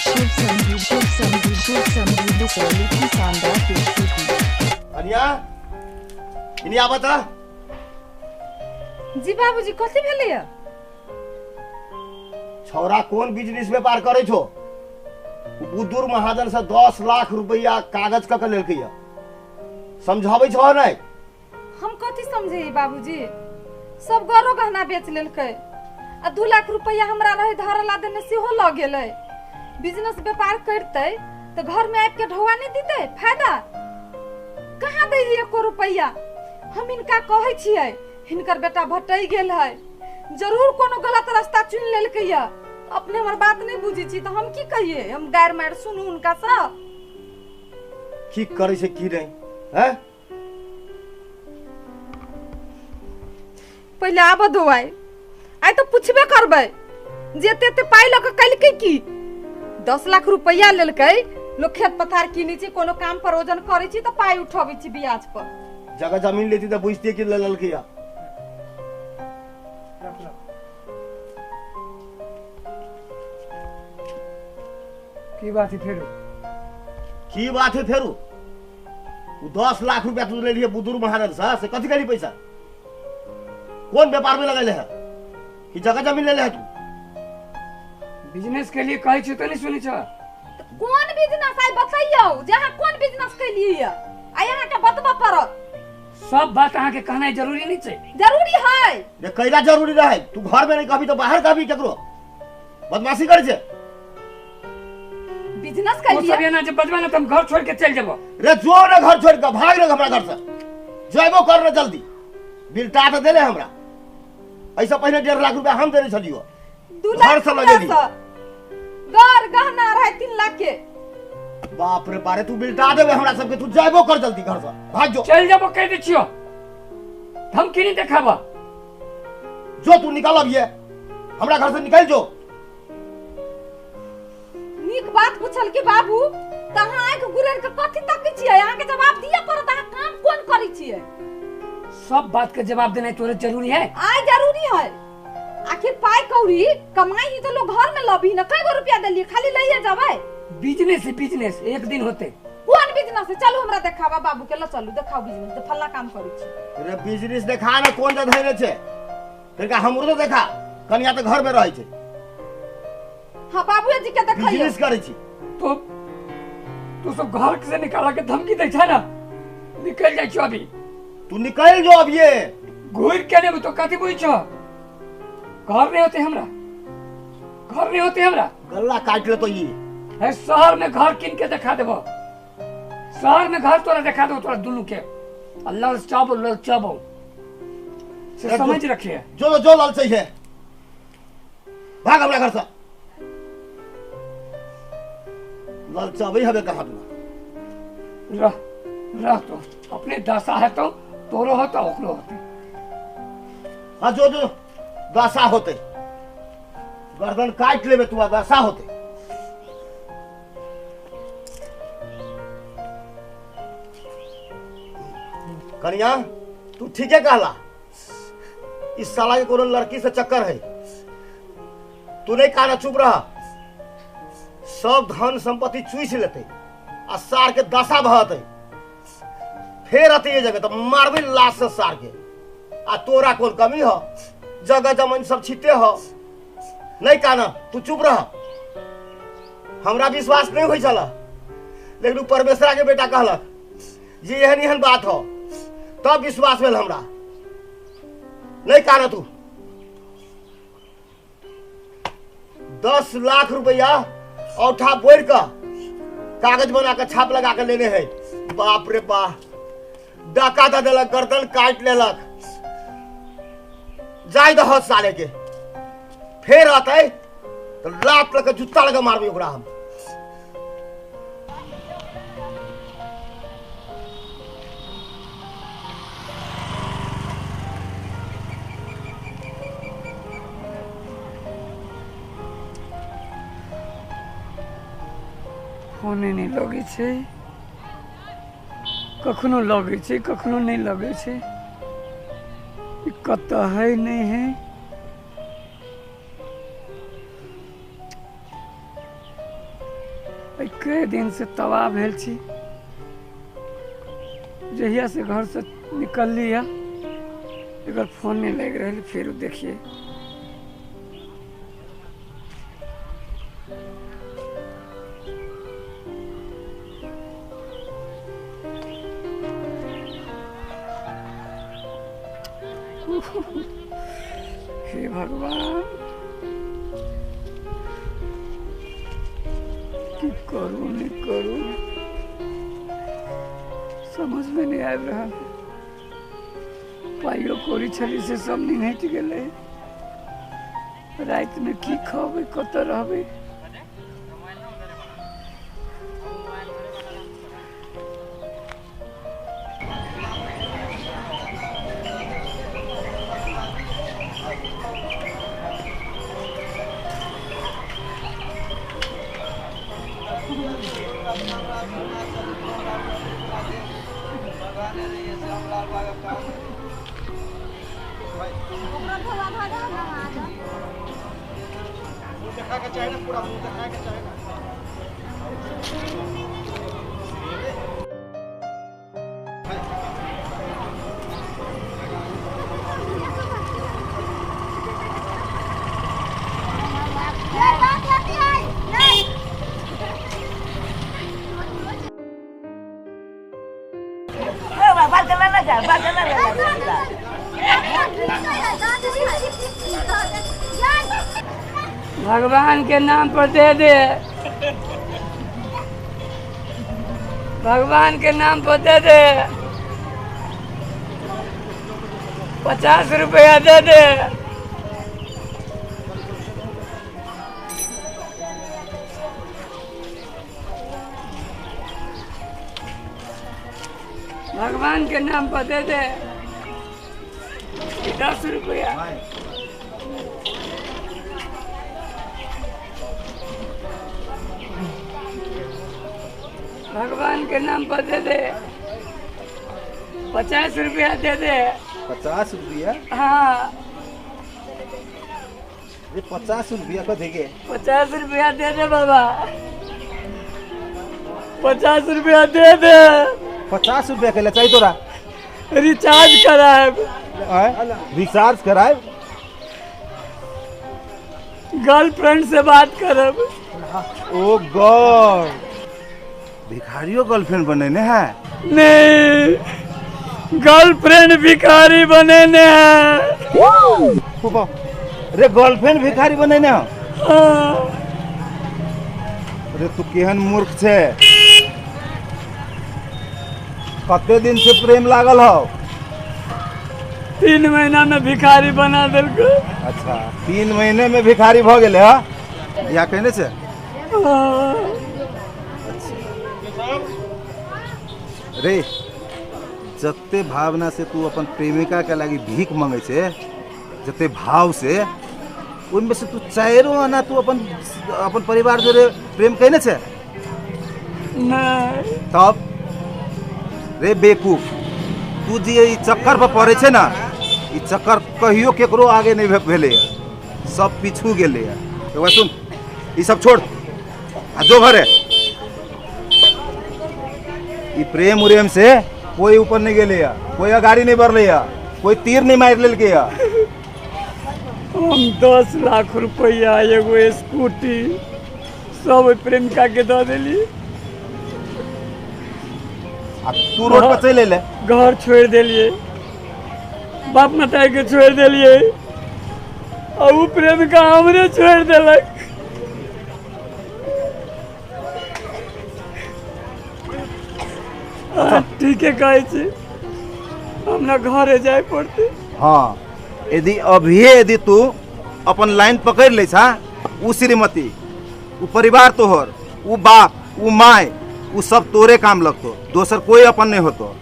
शिव संजीव, शिव संजीव, शिव संजीव बिसौली की शानदार प्रस्तुति। कनिया, इनी आबऽ तऽ। जी बाबूजी, कथी भेलैया? छौड़ा कोन बिजनेस व्यापार करै छौ? बुदुर महाजन से 10 लाख रुपया कागज कऽ के लेलकै। समझाबै छौ नहि? हम कथी समझे बाबूजी, सब गरो गहना बेच लेलकै आ 2 लाख रुपया हमरा रहे धरला देने सेहो लऽ गेलै। बिजनेस व्यापार करतै तऽ घर में आबि के ढौआ नहीं दितै? फायदा कहाँ दै एको रुपया? हम हिनका कहै छियै, हिनकर बेटा भटकि गेल है, जरूर कोनो गलत रास्ता चुनि लेलकै। या अपने हमर बात नहीं बुझै छी तऽ हम की कहियै? हम गारि मारि सुनू हुनका सँ? की करै छै की नहीं हैं? पहिले आबऽ दो, आइ आइ तऽ पुछबे करबै जे एते एते पाइ लऽ कऽ कलकै की। 10 लाख रुपैआ लेलकै। लोक खेत पथार किनै छै, कोनो काम परोजन करै छै तऽ पाइ उठबै छै ब्याज पर। जगह जमीन लेती तऽ बुझतियै कि लेलकै। या की बात है फेरू? की बात है फेरू? उ 10 लाख रुपया तू लेलिए बुदुर महाजन से, से कथी करी पैसा? कोन व्यापार में लगैले है कि जगह जमीन लेले है तू? बिजनेस के लिए कहै छी तऽ नहीं सुनै छ। कोन बिजनेस आइ बतैयौ जे अहाँ कोन बिजनेस कैलियै या? आइ अहाँके बतबऽ पड़त। सब बात अहाँके कहनाइ जरूरी नहीं छै। जरूरी है। रे कैला जरूरी रहे? तू घर में नहीं कहबी तो बाहर कहबी केकरो? बदमाशी करै छै। बिजनेस ओ सब कैलियै। एना जे बजबा ने तऽ हम घर छोड़ के चलि जेबो। रे जो ने घर छोड़ के भाग रे हमरा घर से, जेबो कर ने जल्दी। बिलटा तऽ देले हमरा, ऐसा पहले 1.5 लाख रुपया हम देने छलियो। 2 घर लाख से रुपया लगेली। सँ गर गहना रहे 3 लाख के। बाप रे बारे, तू बिलटा देबे हमरा सबके। तू जेबो कर जल्दी, घर से भाग जो। चलि जेबो कहि दै छियो, धमकी नहीं देखाबऽ। जो तू निकल अब ये हमरा घर से निकल जो। नीक बात पूछल कि बाबू, तऽ अहाँ आँखि गुरेर के कथी तकै छियै? अहाँके जवाब दिअ पड़त, अहाँ काम कोन करै छियै? सब बात के जवाब देनाइ तोरे जरूरी है? आइ जरूरी है। आखिर पाइ कौड़ी कमाई ही तो लोग घर में लबी न। कय गो रुपया देलियै? खाली लइए जेबै? बिजनेस है बिजनेस, एक दिन होते। कोन बिजनेस है? चलू हमरा देखाबा बाबू के, ल चलू देखाओ बिजनेस, जे फल्ला काम करै छी। रे बिजनेस देखा ने, कोन जे धैने छै तनिका हमरो तो देखा। कनिया तऽ घर में रहै छै। हाँ बाबूए जी के देखैयौ। बिजनेस करै छी। तो तू सब घर से निकाला के धमकी दै छै ना, निकल जाइ छौ अभी। तू निकल जो अब ये। घूर के नहीं तो कथी बुझ छौ? घर नहीं होते हमरा, घर नहीं होते हमरा। गल्ला काट ले तो ये। है शहर में घर किन के देखा देबो, शहर में घर तोरा देखा देबो तोरा दुनू के। अल्लाह चाबो लल चाबो से समझ रखिए। जो जो लल सही है, भाग हमरा घर से। लल चाबे हवे कहाँ तू? रह रह तो अपने दशा है तो तोरो होता ओकरो होते। हाँ जो जो दशा होते, गर्दन काट लेबे तू दशा होते। कनिया तू ठीके कहला, इस साला के कोनो लड़की से चक्कर है। तू नहीं कहना, चुप रह। सब धन संपत्ति चूस लेते आ सार के दशा भते, फेर अते ये जगह तो मारबे लाश से सार के। आ तोरा कोन कमी हो? जगह जमीन सब छीते हो। नहीं कहना, तू चुप रह। हमरा विश्वास नहीं हो छला, लेकिन उ परमेश्वरा के बेटा कहलक जे एहन एहन बात हो, तब विश्वास भेल हमरा। नहीं कहना, तू 10 लाख रुपया औठा बोर का कागज बना के छाप लगा के लेने है। बाप रे बाप, डाका दे देलक, गर्दन काट लेलक। जाय दह साले के, फेर आते तो लात लगे जूता लगे मारबे ओकरा हम। फोने नहीं लगै छै, कखनो लगै छै कखनो नहीं लगै छै। ई कतऽ है नहीं है। कई दिन से तबाह भेल छी। जहिया से घर से निकलली है एकर फोन नहीं लग रहा। फिर देखिए हे भगवान, की करूँ नहीं करूँ समझ में नहीं आबि रहा। पाइयो कौड़ी छली से सब निहट गेलै। राति में की खबै, कतऽ रहबै। भगवान के नाम पर दे दे, भगवान के नाम पर दे दे, 50 रुपया दे दे। भगवान के नाम पर दे दे 10 रुपया। भगवान के नाम पर दे दे 50 रुपया दे दे। 50 रुपया? हाँ। ये 50 रुपया को देंगे? 50 रुपया दे दे बाबा, 50 रुपया दे दे। 50 रुपया के लिए चाहिए तोरा? रिचार्ज कराए। रिचार्ज कराए? गर्लफ्रेंड से बात करब। ओ गॉड, भिखारियों गर्लफ्रेंड बनेने है? नहीं, गर्लफ्रेंड भिखारी बनेने है। रे गर्लफ्रेंड भिखारी बनेने हो? अरे तू केहन मूर्ख छे। कते दिन से प्रेम लागल हो? 3 महीना में भिखारी बना देलको। अच्छा, 3 महीने में भिखारी भ गेले। हा, बियाह केने छे? रे जते भावना से तू अपन प्रेमिका के लागी भीख मांगे छे, जते भाव से, उनमें से तू 4 आना तू अपन अपन परिवार जोरे प्रेम केने छे? नहीं। तब रे बेवकूफ, तू जे ई चक्कर पर पड़े छे ना, ई चक्कर कहियो केकरो आगे नहीं भेले, सब पीछू गेले। तो सुन, ई सब छोड़ आ जो घरे। ई प्रेम उरेम से कोई ऊपर नहीं गेले, कोई अगाड़ी नहीं बढ़ले, कोई तीर नहीं मार लेलके। हम 10 लाख रुपया एगो स्कूटी सब प्रेमिका के दे देली। आ तू रोड पर चल ले, घर छोड़ देलिए, बाप माता के छोड़ देलिए, और वो प्रेमिका हमरे छोड़ देलक। ठीके कहै छी, हमरा घरे जाय पड़ते। हाँ, यदि अभी यदि तू अपन लाइन पकड़ ले छा, उ श्रीमती, उ परिवार तोहर, उ बाप, उ my, उ सब तोरे काम लगतो, दोसर कोई अपन नहीं होतो।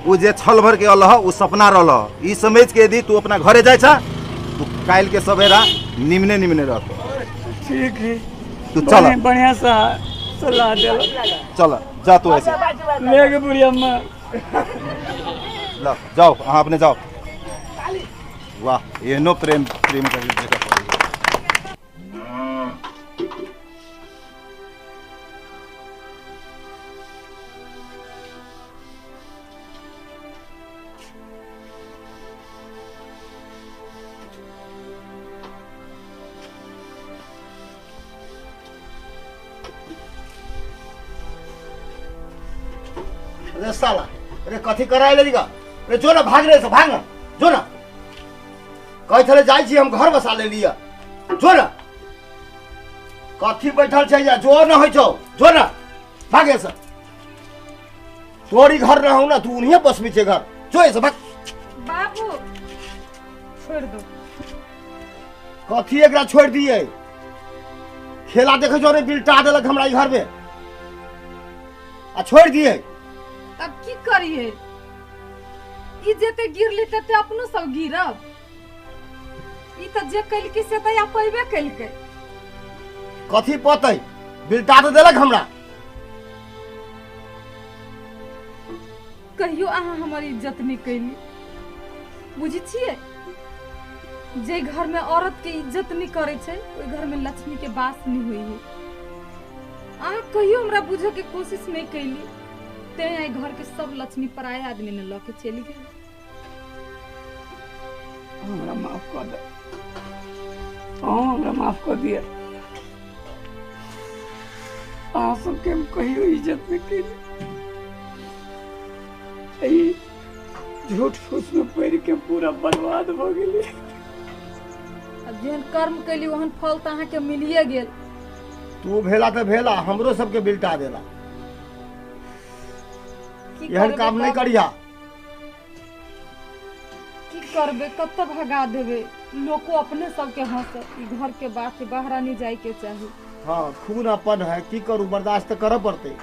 उ जे छल भर के अलह, उ सपना रहल, ई समझ के यदि तू अपना घरे जाय छा, तू काल्हि के सवेरा निमने निमने रहतो। ठीक है, तू चल, बढ़िया सा सलाह देला। चल जा तू ऐसे ले के बुढ़िया अम्मा। ला जाओ, हाँ अपने जाओ। वाह, ये नो प्रेम प्रेम का जगह। रे साला, रे कथी कराय लेली गा? रे जो ना भाग रे से, भाग ना, जो ना। कहै छलै जाइ छी हम घर बसा लेली, जो ना। कथी बैठल छै या जो न होइ छौ, जो ना भागे से। तोरी घर रहौ ना, तू उन्हीं बसबी छै घर, जो ऐसे भाग। बाबू छोड़ दो। कथी एकरा छोड़ दिए? खेला देखे जो रे बिलटा देलक हमरा ई घर में आ छोड़ दिए। अब की करिए? ई जेते गिरली तते अपनो सब गिरब। ई त जे कलकी से त या पइबे कलकै। कथी पतै? बिलटा तो देलक हमरा। कहियो अहाँ हमर इज्जत नहीं कैली, बुझै छियै? जे घर में औरत के इज्जत नहीं करे छै ओहि घर में लक्ष्मी के वास नहीं होई है। अहाँ कहियो हमरा बुझे के कोशिश नहीं कैली, तें एहि घर के सब लक्ष्मी पराये आदमी ने लऽ के चलि गेल। हमरा माफ कर दे, हमरा माफ कर दिया। अहाँ सबके हम कहियो इज्जत नहीं कैली। झूठ फूस में पड़ के पूरा बर्बाद भ गेली। अब जेहन कर्म कैली ओहन फल तऽ अहाँके मिलिए गेल। तू भेला तऽ भेला, हमरो सबके बिलटा देला। एहन काम नहीं करिया। की करबे, कतऽ भगा देबे? लोको अपने सबके हंसत। ई घर के बात बाहर नहीं जाय के चाही। हाँ, खून अपन है, की करू, बर्दाश्त तऽ करऽ पड़तै।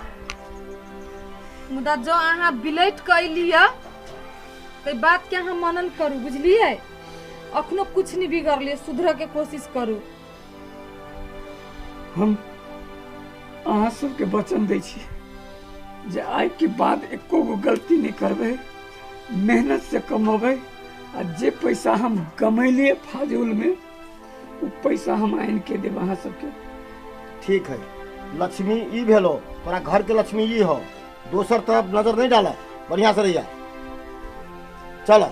मुदा जो अहाँ बिलट के अयलियै तऽ बात के अहाँ मनन करू, बुझलियै? अखनो कुछ नहीं बिगड़लियै, सुधरऽ के कोशिश करू। हम अहाँ सबके वचन दै छी जे आइ के बाद एको गो गलती नहीं करबै, मेहनत से कमेबै आ जे पैसा हम कमेलियै फाजुल में वो पैसा हम आनि के देब अहाँ सबके। ठीक है, लक्ष्मी ई भेलो, तोरा घर के लक्ष्मी ई हो, दोसर तरफ नजर नहीं डाला, बढ़िया से रहिया। चल।